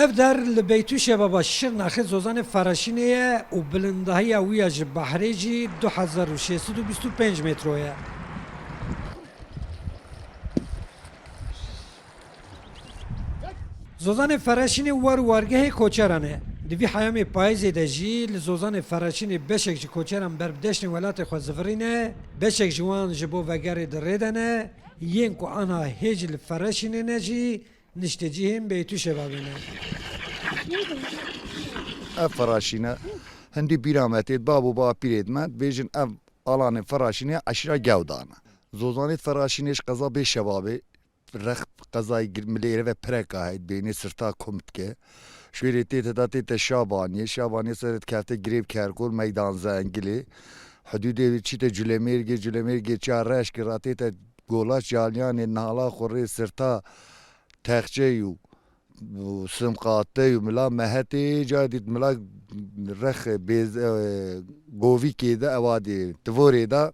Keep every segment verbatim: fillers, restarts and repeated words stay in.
Ev der li Beytûşebaba Şirnexê Zozanê Feraşînê ye û bilindahiya wî ya ji behrê jî du hezar û şeş sed û bîst û pênc metro ye. Zozanê Feraşînê war û wargehê koçeran e. Di vî heyamê payîzê de jî li Zozanê Feraşînê beşek ji koçeran ber bi deştên welatê xwe zivirîne, beşek ji wan ji bo vegerê di rê de ne, yên ku anha hê jî li Feraşînê ne jî niştecihên Beytûşebabê ne. Ev Feraşîne hindî bîra me têt, bab û bapîrêt me dibêjin ev alanê Feraşînê eşîra Gewdan e. Zozanê Feraşînê ji qeza Bêşebabê, rex qezayê gir-, milê êre ve pireka heyt bênê sirta kum dike. Şwêrê tê tê da tê te Şabaniyê, Şabaniyê ser dikefte Girêv Kerkûr, Meydan Zengilê. Hudûdê çîte Culemêrgê, Culemêrgê çiya Reşkê ra tê te Golaç Yaliyanê, Nala Xurê, sirta Texçeyû, û Simqatey û Mila Mehetê, ca dît Mila Rex bêz-, e, Govikê de, ewa dê Tivorê de,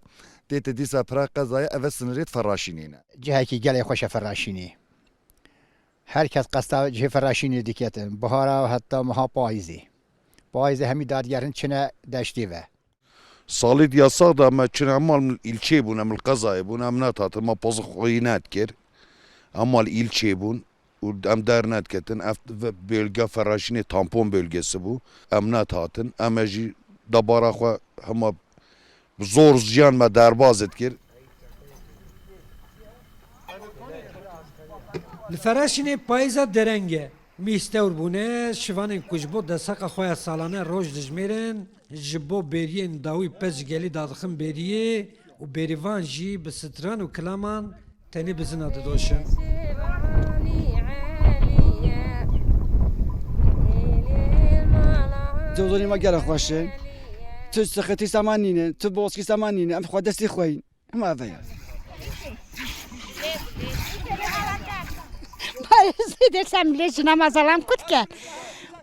tê te dîsa pira qezaya eve sinirêt Feraşînê ne. Cihekî gelê xweş e Feraşînê. Her kes qesta cihê Feraşînê diketin. Bihara heta meha payîzê. Payîzê hemî dadigerin çine deştê ve. Salîd yasax da me çin em mal îlçê bûn, em li qezayê bûn, em netatin, me pozixwî nedikir. Em mal îlçê bûn û em dernediketin. Ev ve-, bölge Feraşînê tampon bölgesi bû. Em netatin. Em e jî debara xwe hema bi zor jiyan me derbaz dikir. Li Feraşînê payîza dereng e. Mîh stewr bûne, şivanên ku ji bo desheqa xwe ya salane roj dijmêrin, ji bo bêriyên dawî pez ji gelî dadixin bêriyê û bêrîvan jî bi stran û kilaman tenê bizina didoşin. Zozonê me gelek xweş e. Tu siqetî sema nîne, tu boskî sema nîne, em xwe destî xwe yîn. Hema ev e. Parêzê de sen bilê jina me zelam kut ke.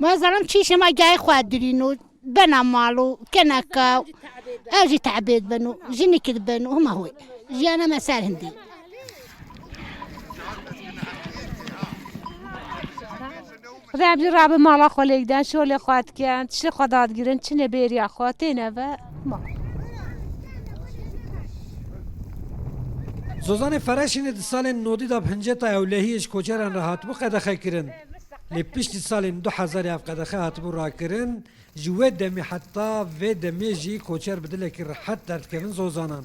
Me zelam çîşê me gayê xwe dirîn û bena mal û keneka ew jî te'bêd bin û jinik dibin û hema hûy. Jiyana me ser hindî. Xwedê em jî rabin mala xwe lêk den, şolê xwe dikin, tiştê xwe dadigirin, çinê bêriya xwe têne ve mal. Zozanê Feraşînê di salên nodî de bi hinceta ewlehiyê ji koçeran re hatibû qedexe kirin. Lê piştî salên du hezarê ev qedexe hatibû rakirin, ji wê demê heta vê demê jî koçer bi dilekî rehet derdikevin Zozanan.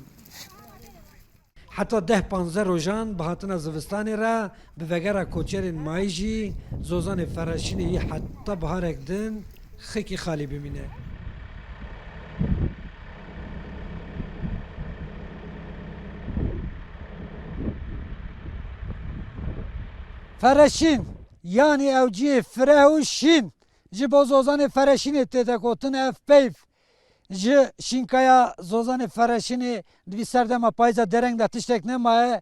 Heta deh panzdeh rojan bi hatina zivistanê re bi vegera koçerên mayî jî Zozanê Feraşînê yê heta biharek din xikî xalî bimîne. Feraşîn, yanî ew cihê fireh û şîn, ji bo Zozanê Feraşînê tête gotin ev peyv. Ji şînkaya Zozanê Feraşînê di vî serdema payîza dereng de tiştek nemaye.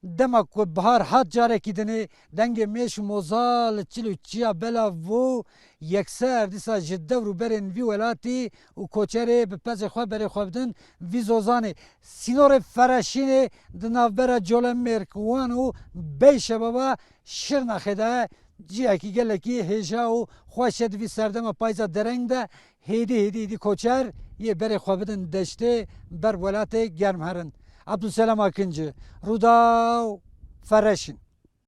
Dema ku bihar hat carekî dinê, dengê mêş û moza li çil û çiya belav bû, yekser dîsa ji dewr û berên vî welatî û koçerê bi pezê xwe berê xwe bidin vî Zozanê. Sînorê Feraşînê di navbera Colemêrg, Wan û Beyşebaba Şirnexê de cihekî gelekî hêja û xweş e. Di vî serdema payîza dereng de hêdî hêdî hêdî koçer yê berê xwe bidin deştê, ber welatê germ herin. Ebdulselam Akinci, Rûdaw, Fereşîn.